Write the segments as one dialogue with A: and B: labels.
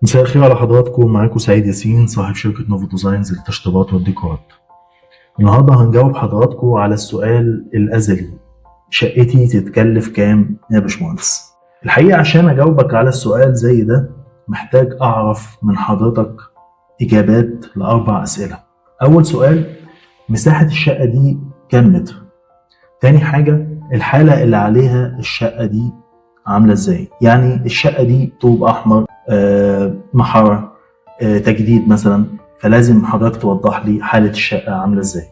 A: مساء الخير على حضراتكم. معاكم سعيد ياسين صاحب شركة نوفو ديزاينز للتشطيبات والديكورات. النهارده هنجاوب حضراتكم على السؤال الأزلي: شقتي تتكلف كام يا باشمهندس؟ الحقيقة عشان أجاوبك على السؤال زي ده محتاج أعرف من حضرتك إجابات لأربع أسئلة. أول سؤال: مساحة الشقة دي كام متر؟ تاني حاجة: الحالة اللي عليها الشقة دي عاملة ازاي؟ يعني الشقة دي طوب أحمر، محارة، تجديد مثلا، فلازم حضرتك توضح لي حالة الشقة عاملة ازاي.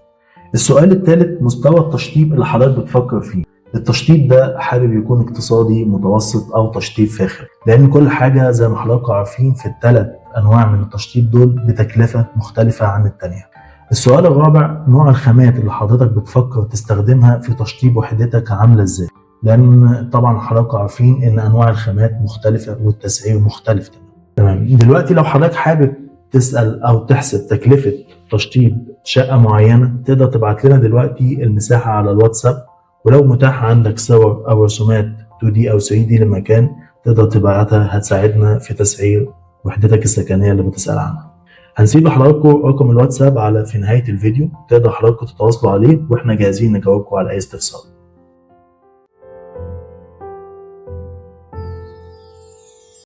A: السؤال الثالث: مستوى التشطيب اللي حضرتك بتفكر فيه. التشطيب ده حابب يكون اقتصادي، متوسط، او تشطيب فاخر؟ لان كل حاجة زي ما حضراتكم عارفين في الثلاث انواع من التشطيب دول بتكلفة مختلفة عن التانية. السؤال الرابع: نوع الخامات اللي حضرتك بتفكر تستخدمها في تشطيب وحدتك عاملة ازاي؟ لان طبعا حضراتكم عارفين ان انواع الخامات مختلفة والتسعير مختلف. تمام. دلوقتي لو حضرتك حابب تسأل او تحسب تكلفة تشطيب شقة معينة تقدر تبعت لنا دلوقتي المساحة على الواتساب، ولو متاح عندك صور او رسومات 2D او 3D للمكان تقدر تبعتها، هتساعدنا في تسعير وحدتك السكنية اللي بتسأل عنها. هنسيب لحضراتكم رقم الواتساب على في نهاية الفيديو، تقدر حضراتكم تتواصلوا عليه، واحنا جاهزين نجاوبكم على اي استفسار.